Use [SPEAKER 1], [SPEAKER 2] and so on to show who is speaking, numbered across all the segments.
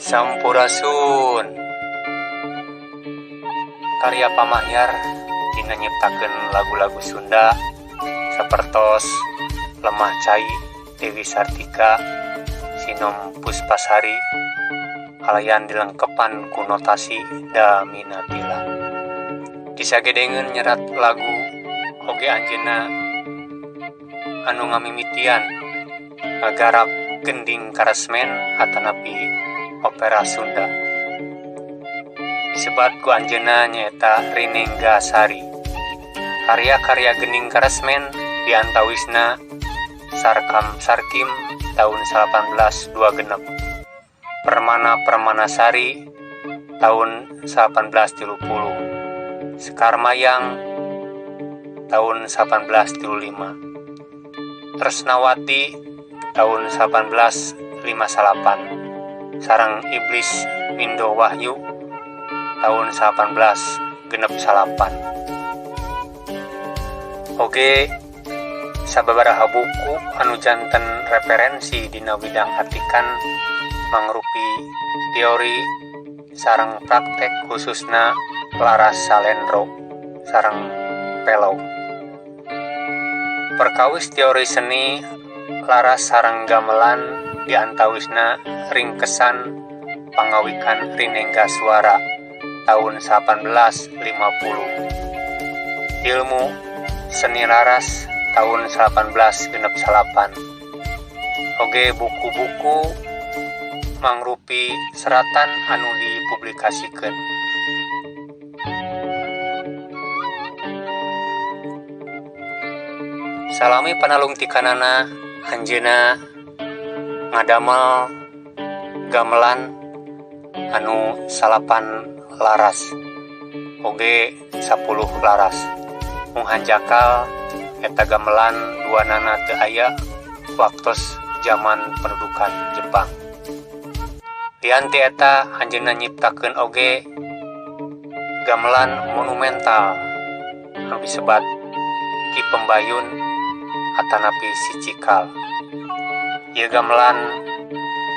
[SPEAKER 1] Sampurasun. Karya pamahyar dina nyiptakeun lagu-lagu Sunda sapertos Lemah Cai, Dewi Sartika, Sinom Puspasari, kalayan dilengkepan ku notasi Daminatila. Disagedengeun nyerat lagu oge anjeunna anu ngamimitian ngagarap gending karesmen atanapi opera Sunda. Disebat ku anjeunna nyaeta Rinengga Sari. Karya-karya gending karesmen diantawisna Sarkam Sarkim tahun 1826, Permana Permana Sari tahun 1830, Sekar Mayang tahun 1835, Tresnawati tahun 1858, sareng Iblis Mindo Wahyu tahun 1869. Oge sababaraha buku anu janten referensi dina bidang atikan mangrupi teori sareng praktek, khususna laras salendro sareng pelog. Perkawis teori seni laras sareng gamelan diantawisna ringkesan pangawikan Rinengga Suara tahun 1850, Ilmu Seni Laras tahun 1869, oge buku-buku mangrupi seratan anu dipublikasikeun. Salami panalungtikanana, anjeunna ngadamel gamelan anu salapan laras oge 10 laras. Mung hanjakal eta gamelan duanana teu aya waktos zaman pendudukan Jepang. Lian ti eta, anjeunna nyiptakeun oge gamelan monumental anu disebat Ki Pembayun atanapi Si Cikal. Ieu gamelan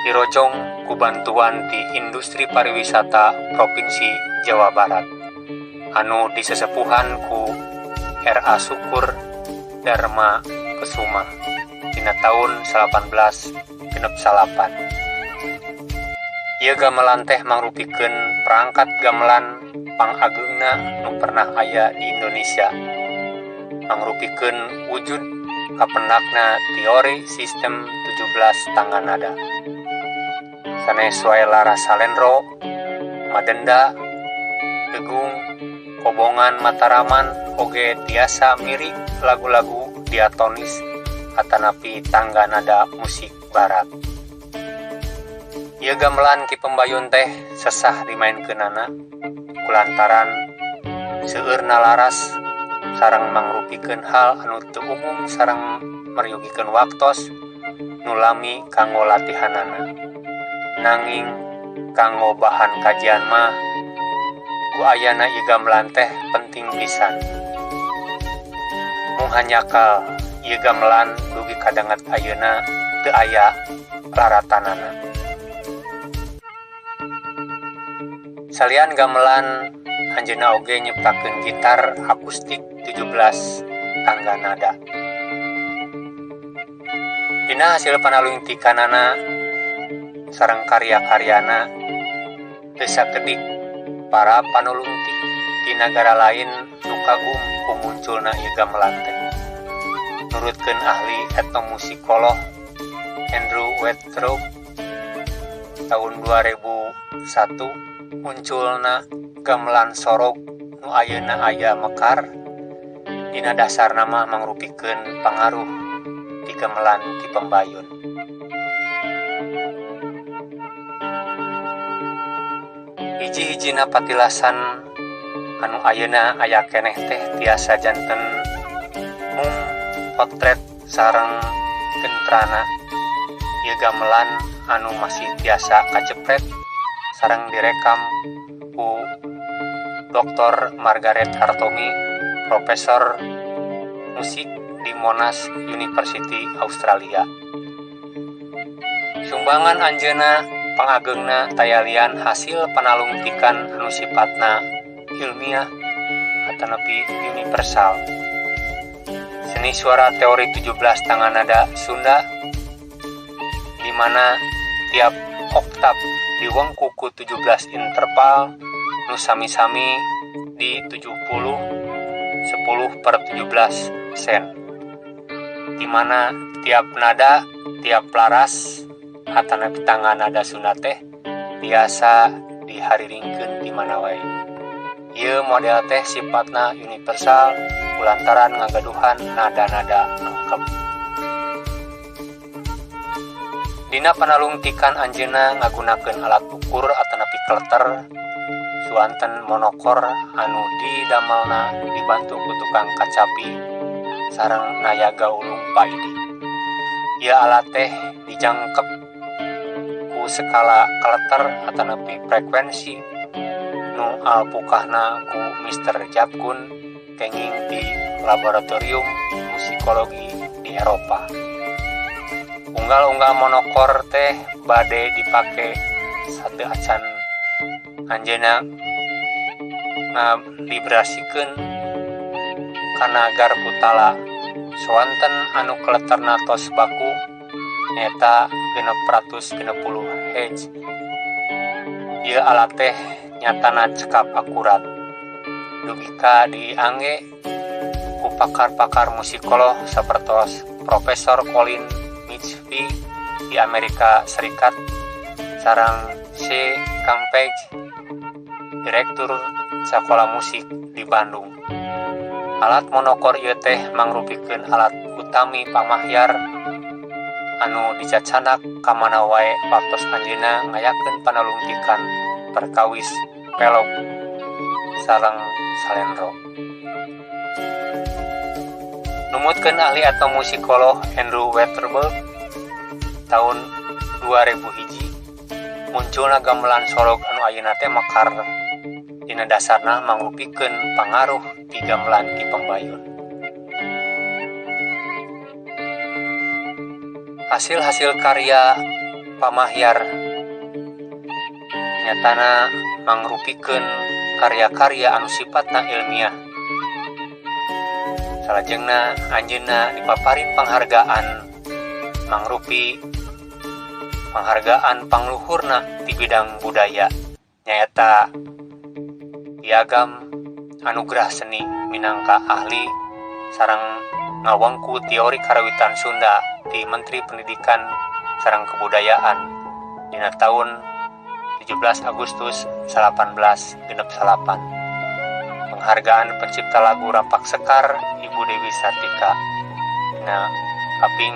[SPEAKER 1] dirojong ku bantuan ti industri pariwisata Provinsi Jawa Barat anu disesepuhan ku R.A. Syukur Dharma Kesuma dina tahun 1869. Ieu gamelan teh mangrupikeun perangkat gamelan pangageungna nu pernah aya di Indonesia, mangrupikeun wujud kapendakna teori sistem 17 tangga nada. Sanes wae laras salendro, madenda, degung, kobongan Mataraman oge tiasa mirik lagu-lagu diatonis atanapi tangga nada musik barat. Ieu gamelan Ki Pembayun teh sesah dimaenkeunana kulantaran seueurna laras sareng mangrupikeun hal anu teu umum sareng meryogikeun waktos nu lami kanggo latihanana. Nanging kanggo bahan kajian mah ku ayana ieu gamelan teh penting pisan. Mung hanjakal ieu gamelan dugi ka danget ayeuna teu aya laratanana. Salian gamelan, anjeunna oge nyiptakeun gitar akustik 17 tangga nada. Dina hasil panalungtikanana sareng karya-karyana, teu sakedik para panulungtik di nagara lain nu kagum ku munculna ieu gamelan teh. Nurutkeun ahli etnomusikolog Andrew Weatherall tahun 2001, munculna gamelan sorog nu ayeuna aya mekar dina dasarna mah mangrupikeun pangaruh ti gamelan Ki Pembayun. Hiji-hijina patilasan anu ayeuna aya keneh teh tiasa janten mung potret sareng gentrana ieu gamelan anu masih tiasa kacepret sareng direkam ku Dr. Margaret Hartomi, profesor musik di Monash University, Australia. Sumbangan anjeunna Pangageungna taya lian hasil panalungtikan anu sifatna ilmiah atanapi universal. Seni suara teori 17 tangga nada Sunda, di mana tiap oktav diwengku ku 17 interval nu sami-sami di 70 10/17 sen, di mana tiap nada, tiap laras atanapi tangga nada Sunda teh biasa dihariringkeun di mana wae. Ieu model teh sifatna universal kulantaran ngagaduhan nada-nada lengkap. Dina panalungtikan anjeunna ngagunakeun alat ukur atanapi kleter suanten monokor anu didamelna dibantu ku tukang kacapi sareng nayaga ulung Paidi. Ieu alat teh dijangkep ku skala kleter atanapi frekuensi nu alpukahna ku Mr. Japkun kenging di laboratorium musikologi di Eropa. Unggal-unggal monokor teh bade dipake satu acan anjeunna ngalibrasikeun kana garpu tala soanten anu kleterna tos baku nyaeta 660 Hz. Ieu alat teh nyatana cekap akurat dugi ka diangge ku pakar-pakar musikolog sapertos Profesor Colin Mitchby di Amerika Serikat sareng C. Campage, direktur Sakola Musik di Bandung. Alat monokor ieu teh mangrupikeun alat utami pamahyar anu dicacanak ka mana wae waktos anjeunna ngayakeun panalungtikan perkawis pelog sareng salendro. Numutkeun ahli etnomusikolog Andrew Waterberg tahun 2001 munculna gamelan sorog anu ayeuna teh mekar dina dasarna mangrupikeun pangaruh ti gamelan Ki Pembayun. Hasil-hasil karya pamahyar nyatana mangrupikeun karya-karya anu sifatna ilmiah. Salajengna anjeunna dipaparin panghargaan mangrupi panghargaan pangluhurna di bidang budaya nyaeta piagam anugerah seni minangka ahli sareng ngawengku teori karawitan Sunda di Menteri Pendidikan sareng Kebudayaan dina tahun 17 Agustus 1868. Penghargaan pencipta lagu Rampak Sekar Ibu Dewi Sartika dina kaping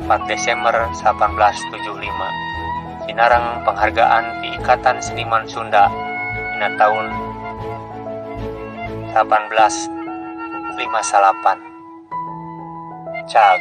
[SPEAKER 1] 4 Desember 1875. Sinareng penghargaan di Ikatan Seniman Sunda dina tahun 1858. Cag.